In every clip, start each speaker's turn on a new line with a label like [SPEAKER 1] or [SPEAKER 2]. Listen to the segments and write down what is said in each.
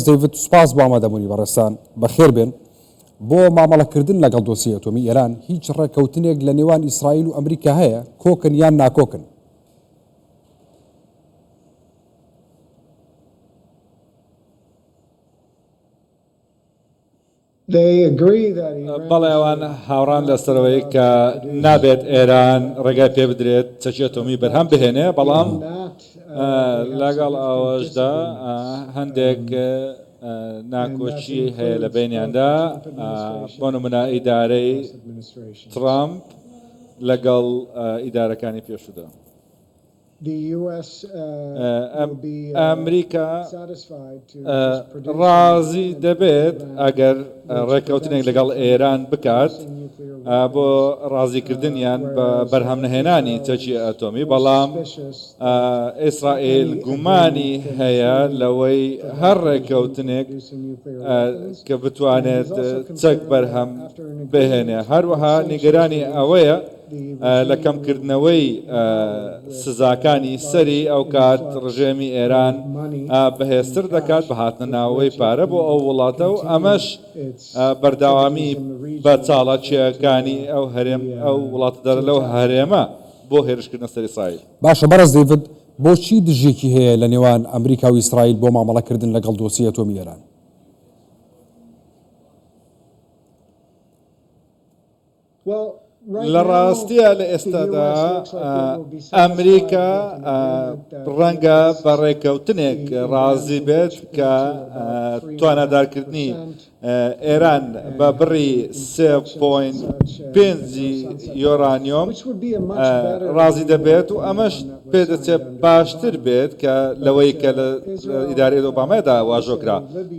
[SPEAKER 1] دەیڤد سوپاس بۆ ئامادەبوونی بەڕێزتان. بەخێربێن. بۆ مامەڵەکردن لەگەڵ دۆسیەی ئەتۆمی ئێران هیچ ڕێککەوتنێک لە نێوان ئیسرائیل و ئەمریکا هەیە؟ کۆکن یان ناکۆکن؟
[SPEAKER 2] بەڵێ ئەوان هاوڕان لەسەرەوەی کە نابێت ئێران ڕێگای پێ بدرێت چەکی ئەتۆمی بەرهەم بهێنێ، بەڵام لەگەڵ ئەوەشدا هەندێک ناکۆکی هەیە لە بەینیاندا، بۆ نمونە ئیدارەی ترامپ لەگەڵ ئیدارەکانی پێشوودا. ئەمریکا ڕازی دەبێت ئەگەر ڕێککەوتنێک لەگەڵ ئێران بکات بۆ ڕازیکردنیان بە بەرهەمنەهێنانی چەکی ئەتۆمی، بەڵام ئیسرائیل گومانی هەیە لەوەی هەر ڕێککەوتنێک کە بتوانێت چەک بەرهەم بهێنێ، هەروەها نیگەرانی ئەوەیە لە کەمکردنەوەی سزاکانی سەری، ئەوکات ڕژێمی ئێران بەهێزتر دەکات بە هاتنە ناوەوەی پارە بۆ ئەو وڵاتە و ئەمەش بەردەوامی بە چاڵاکییەکانی ئەو هەرێم ئەو وڵاتە دەرە لەو هەرێمە بۆ هێرشکردنە سەر ئیسرائیل.
[SPEAKER 1] باشە بەڕێز دەیڤد، بۆچی دژیەکی هەیە لە نێوان ئەمریکا و ئیسرائیل بۆ مامەڵەکردن لەگەڵ دۆسیەی ئەتۆمی ئێران؟
[SPEAKER 2] لە ڕاستیا لە ئێستادا ئەمریکا ڕەنگە بە ڕێککەوتنێک ڕازی بێت کە توانادارکردنی ئێران بە بڕی 3.5 یۆرانیۆم ڕازی دەبێت و ئەمەش پێدەچێت باشتر بێت کە لەوەی کە لە ئیدارەی ئۆبامادا واژۆ کرا.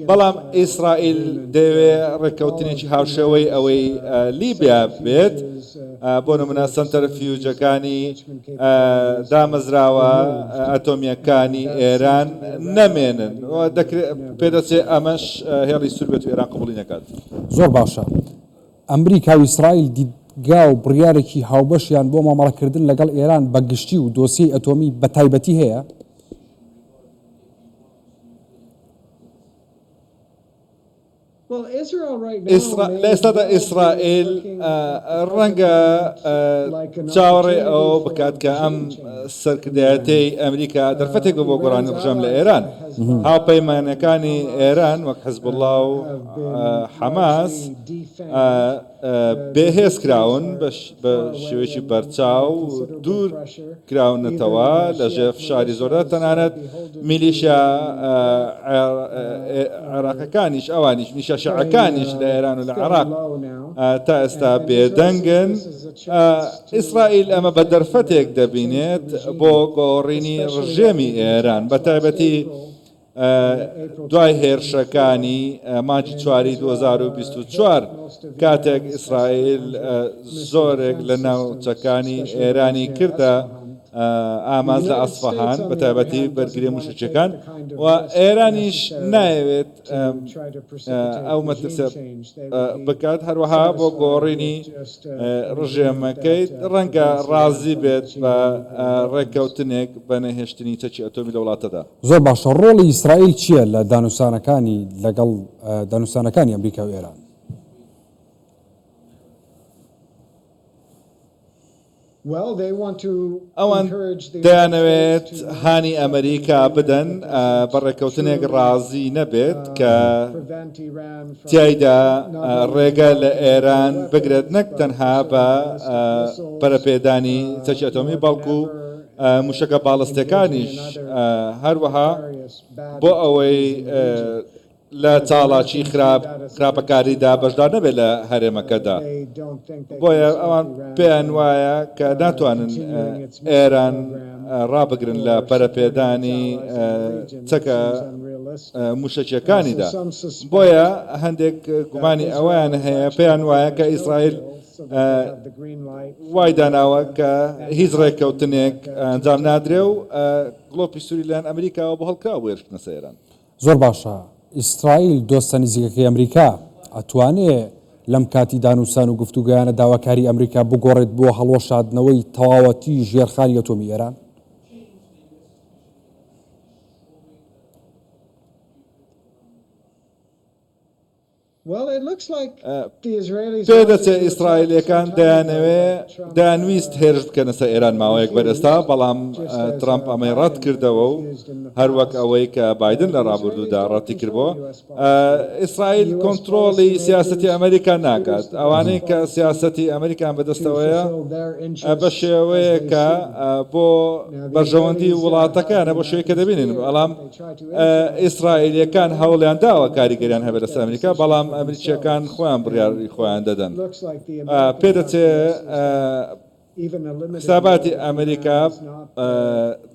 [SPEAKER 2] بەڵام ئیسرائیل دەیەوێ ڕێککەوتنێکی هاوشێوەی ئەوەی لیبیا بێت، بۆ نمونە سەنتەرفیوجەکانی دامەزراوە ئەتۆمییەکانی ئێران نەمێنن و دەکرێت پێدەچێت ئەمەش هێڵی سوور بێت و ئێران قبوڵی نەکات.
[SPEAKER 1] زۆر باشە ئەمریکا و ئیسرائیل دیدگا و بڕیارێکی هاوبەشیان بۆ مامەڵەکردن لەگەڵ ئێران بە گشتی و دۆسیەی ئەتۆمی بە تایبەتی هەیە؟
[SPEAKER 2] لە ئێستادا ئیسرائیل ڕەنگە چاوەڕێی ئەوە بکات کە ئەم سەرکردایەتیی ئەمریکا دەرفەتێک بێت بۆ گۆڕانی ڕژێم لە ئێران. هاوپەیمانەکانی ئێران وەک حزبوڵڵا و حەماس بێهێز کراون بە شێوەیەکی بەرچاو دوور کراونەتەوە لە ژێر فشاری زۆردا تەنانەت میلیشیا عێراقەکانیش ئەوانیش میلیشیا شیعەکانیش لە ئێران و لە عێراق تا ئێستا بێدەنگن ئیسرائیل ئەمە بە دەرفەتێک دەبینێت بۆ گۆڕینی ڕژێمی ئێران بە تایبەتی دوای هێرشەکانی مانگی چواری 2024 کاتێک ئیسرائیل زۆرێک لە ناوچەکانی ئێرانی کردە ئامانج لە ئەسفەهان بە تایبەتی بەرگری موشەکیەکان و ئێرانیش نایەوێت ئەو مەترسیە بکات هەروەها بۆ گۆڕینی ڕژێمەکەی ڕەنگە ڕازی بێت بە ڕێککەوتنێک بە نەهێشتنی چەکی ئەتۆمی لە وڵاتەدا.
[SPEAKER 1] زۆر باشە ڕۆڵی ئیسرائیل چییە لە دانوسانەکانی لەگەڵ دانوسانەکانی ئەمریکا و ئێران؟
[SPEAKER 2] ئەوان دەیانەوێت هانی ئەمریکا بدەن بە ڕێککەوتنێک ڕازی نەبێت کە تیایدا ڕێگە لە ئێران بگرێت نەک تەنها بە پەرەپێدانی چەکی ئەتۆمی بەڵکو موشەکە باڵستیەکانیش هەروەها بۆ ئەوەی لە چاڵاکی خراپ خراپەکاریدا بەشدار نەبێت لە هەرێمەکەدا بۆیە ئەوان پێیان وایە کە ناتوانن ئێران ڕابگرن لە پەرەپێدانی چەکە موشەکیەکانیدا بۆیە هەندێک گومانی ئەوەیان هەیە پێیان وایە کە ئیسرائیل وای داناوە کە هیچ ڕێککەوتنێک ئەنجام نادرێ و گڵۆپی سووری لەلایەن ئەمریکاوە بۆ هەڵکراوە بۆ هێرشکردنە سەر ئێران.
[SPEAKER 1] زۆر باشە ئیسرائیل دۆستە نزیکەکەی ئەمریکا ئەتوانێ لەم کاتی دانوسان و گفتوگۆیانە داواکاری ئەمریکا بگۆڕێت بۆ هەڵوەشادنەوەی تەواوەتی ژێرخانی ئەتۆمی ئێران؟
[SPEAKER 2] پێدەچێ ئیسرائیلییەکان دەیانەوێ دەیانویست هێرش بکەنە سەر ئێران ماوەیەک بەر ئێستا، بەڵام ترەمپ ئەمەی ڕەت کردەوە و هەروەک ئەوەی کە بایدن لە ڕابردوودا ڕەتی کردبۆ، ئیسرائیل کۆنترۆڵی سیاسەتی ئەمریکا ناکات، ئەوانەی کە سیاسەتی ئەمریکان بەدەستەوەیە بە شێوەیەکە بۆ بەرژەوەندی وڵاتەکەیانە بۆ شێوەی کە دەبینین، بەڵام ئیسرائیلییەکان هەوڵیان داوە کاریگەریان هەبێت لەسەر ئەمریکا، بەڵام ئەمریکییەکان خۆیان بڕیاری خۆیان دەدەن. پێدەچێ حساباتی ئەمریکا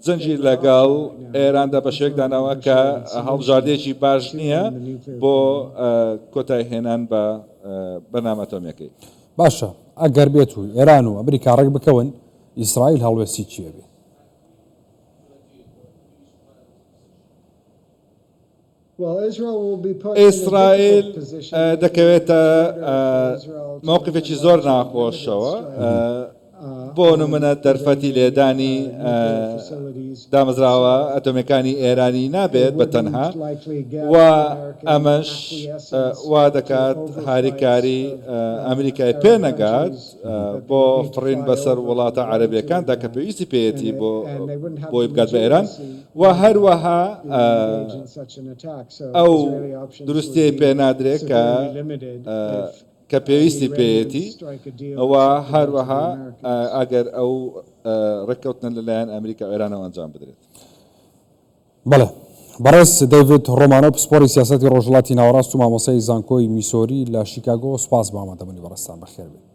[SPEAKER 2] جەنگی لەگەڵ ئێراندا بە شێوەیەک داناوە کە هەڵبژاردەیەکی باش نییە بۆ کۆتایهێنان بە بەرنامە ئەتۆمییەکەی.
[SPEAKER 1] باشە ئەگەر بێت و ئێران و ئەمریکا ڕێک بکەون، ئیسرائیل هەڵوێستی چی ئەبێ؟
[SPEAKER 2] ئیسرائیل دەکەوێتە مەوقفێکی زۆر ناخۆشەوە، بۆ نمونە دەرفەتی لێدانی دامەزراوە ئەتۆمیەکانی ئێرانی نابێت بە تەنها و ئەمەش وا دەکات هاریکاری ئەمریکای پێ نەگات بۆ فڕین بەسەر وڵاتە عەرەبیەکاندا کە پێویستی پێیەتی بۆ بۆی بگات بە ئێران و هەروەها ئەو دروستیەی پێ نادرێت کە کە پێویستی پێیەتی و هەروەها ئەگەر ئەو ڕێککەوتنە لەلایەن ئەمریکا و ئێرانەوە ئەنجام بدرێت.
[SPEAKER 1] بەڵێ. بەڕێز دەیڤد ڕۆمانۆ پسپۆڕی سیاسەتی ڕۆژهەڵاتی ناوەڕاست و مامۆستای زانکۆی میسۆری لە شیکاگۆ سوپاس بۆ ئامادەبوونی بەڕێزتان بەخێربێن.